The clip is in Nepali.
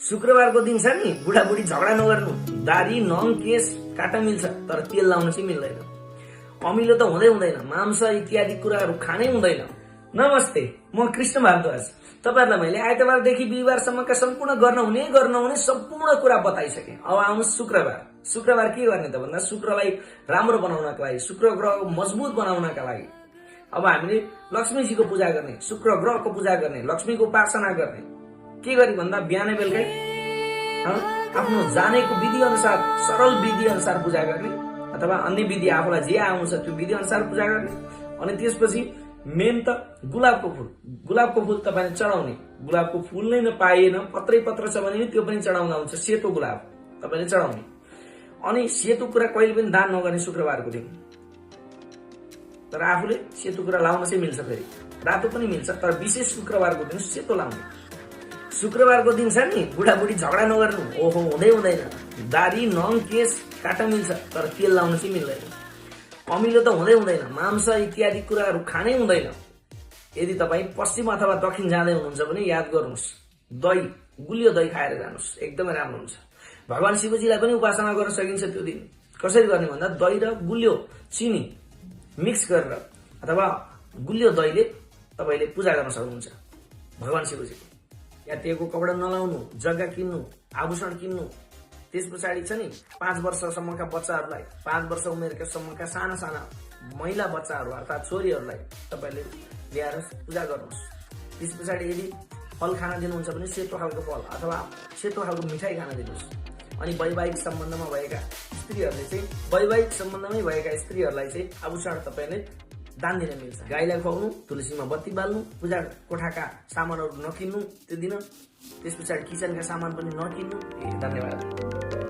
शुक्रबारको दिन छ नि बुढाबुढी झगडा नगर्नु। दारी नङ केस काट्न मिल्छ तर तेल लाउन चाहिँ मिल्दैन। अमिलो त हुँदै हुँदैन, मांस इत्यादि कुराहरू खानै हुँदैन। नमस्ते, म कृष्ण भारद्वाज। तपाईहरुलाई मैले आइतबारदेखि बिहीबारसम्मका सम्पूर्ण गर्न हुने सम्पूर्ण कुरा बताइसके। अब आउनुहोस् शुक्रबार। शुक्रबार के गर्ने त भन्दा शुक्रलाई राम्रो बनाउनका लागि, शुक्र ग्रहको मजबुत बनाउनका लागि अब हामीले लक्ष्मीजीको पूजा गर्ने, शुक्र ग्रहको पूजा गर्ने, लक्ष्मीको उपासना गर्ने। के गरी भन्दा बिहानै बेलुकै आफ्नो जानेको विधि अनुसार, सरल विधि अनुसार पूजा गर्ने अथवा अन्य विधि आफूलाई जे आउँछ त्यो विधि अनुसार पूजा गर्ने। अनि त्यसपछि मेन त गुलाबको फूल। गुलाबको फूल तपाईले चढाउने। गुलाबको फूल नै नपाइएन, पत्रै पत्र छ भने त्यो पनि चढाउँदा हुन्छ। सेतो गुलाब तपाईले चढाउने। अनि सेतो कुरा कहिले पनि दान नगर्ने शुक्रबारको दिन। तर आफूले सेतो कुरा लाउन चाहिँ मिल्छ, फेरि रातो पनि मिल्छ, तर विशेष शुक्रबारको दिन सेतो लाउने। शुक्रबारको दिन छ नि बुढाबुढी झगडा नगर्नु। ओहो, हुँदै हुँदैन। दारी नङ केस काट्न मिल्छ तर तेल लाउन चाहिँ मिल्दैन। अमिलो त हुँदै हुँदैन, मांस इत्यादि कुराहरू खानै हुँदैन। यदि तपाईँ पश्चिम अथवा दक्षिण जाँदै हुनुहुन्छ भने याद गर्नुहोस्, दही, गुलियो दही खाएर जानुहोस्, एकदमै राम्रो हुन्छ। भगवान शिवजीलाई पनि उपासना गर्न सकिन्छ त्यो दिन। कसरी गर्ने भन्दा दही र गुलियो चिनी मिक्स गरेर अथवा गुलियो दहीले तपाईले पूजा गर्न सक्नुहुन्छ भगवान शिवजी। यातिएको कपडा नलाउनु, जग्गा किन्नु, आभूषण किन्नु। त्यस पछाडि छ नि 5 वर्षसम्मका बच्चाहरूलाई, 5 वर्ष उमेरका सम्मका साना साना महिला बच्चाहरू अर्थात छोरीहरूलाई तपाईले ल्याएर पूजा गर्नुहोस्। त्यस पछाडि यदि फल खान दिनुहुन्छ भने सेतो खालको फल अथवा सेतो खालको मिठाई खान दिनुहोस्। अनि वैवाहिक सम्बन्धमा भएका स्त्रीहरूलाई चाहिँ आभूषण तपाईले दान दिन मिल्छ। गाईलाई खुवाउनु, तुलसीमा बत्ती बाल्नु, पूजा कोठाका सामानहरू नकिन्नु त्यो दिन। त्यस पछाडि किचनका सामान पनि नकिन्नु। धन्यवाद।